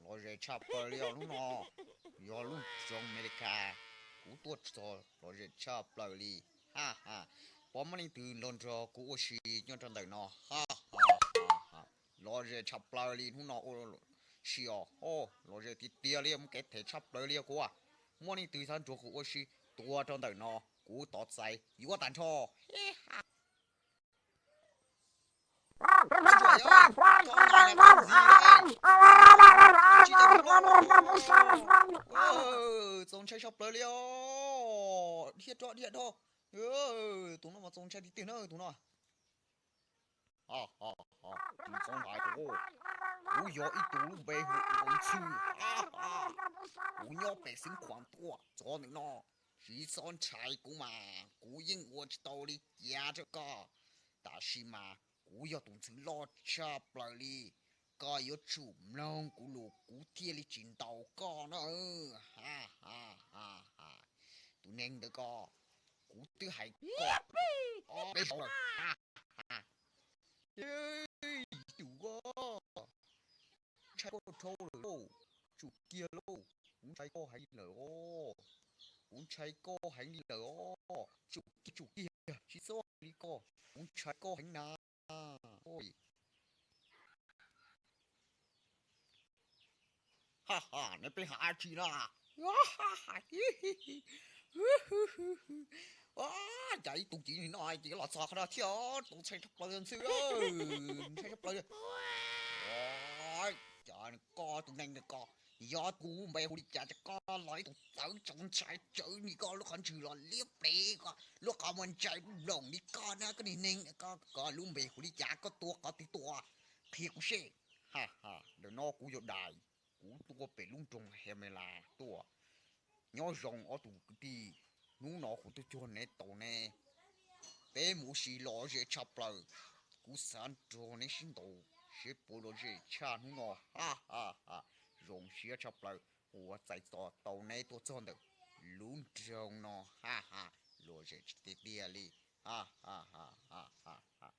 Lom zem tshaj plaws li os hnub no. Yog lub roob Amelikas, kuv tuaj txog lom zem tshaj plaws li. Ha ha, puas muaj leej twg nrog nrog kuv ua si nyob rau ntawm no? Ha ha ha. Lom zem tshaj plaws li hnub no ua si os. Lom zem tiag tiag li, muaj kev them tshaj plaws li os kuv. Muaj leej twg xav nrog kuv ua si tuaj rau ntawm no, kuv tos txais yuav tag nrho. Txaus ntshai tshaj plaws li os. Dhia rov dhia rov. Tus no mas txaus ntshai tiag tiag na tus no. Tsis txhob ntshai kuv, kuv yog ib tug lub npe hu ua Ntxhw. Kuv nyob pem xeev Khuam Tuam txog ntawm no. Tsis txhob ntshai kuv mas kuv yeej ua tsis tau li cas rau koj. Tab sis mas kuv yog tus ntxhw loj tshaj plaws li. Koj yuav tsum mloog kuv lus kuv thiaj li tsis ntaus koj na. Ha ha ha ha. Tus neeg ntawd ko, kuv twb hais koj ob peb zaug lawm. Ha ha. Tus ko, ntshai koj dhau lawm lauj. Tsum kiag lauj, kuv ntshai koj heev li lawm os. Kuv ntshai koj heev li lawm os. Tsum kiag, tsum kiag, tsis txhob hais li ko. Kuv ntshai koj heev na. Ha ha, nej peb hais tsis na. Cas ib tug ci no ces los txog qhov no thiab, tus ntshai tshaj plaws Ntxhw, ntshai tshaj plaws. Cas koj tus neeg ko, yog kuv npe hu li cas ces koj los ib tug txawv tsaus ntshai tsawv li koj lub qhov ntswg los liab pliv, koj lub qhov muag ntsais loos li koj na, koj niag neeg ko, koj lub npe hu li cas koj tua qhov twg tua, qhia kuv seb. Ha ha, ntawm no kuv yog Dais, kuv tuaj pem lub nroog Hemela tuaj. Nyob zoo ob tug kwv tij, hnub no kuv tuaj cuag neb tau neb, peb mus ua si lom zem tshaj plaws. Kuv xav nrog neb sib ntaus seb puas lom zem tshaj hnub no. Ha ha ha, zoo siab tshaj plaws uas txais tos tau neb tuaj txog ntawm lub nroog no. Ha ha, lom zem tiag tiag li. Ha ha ha ha ha.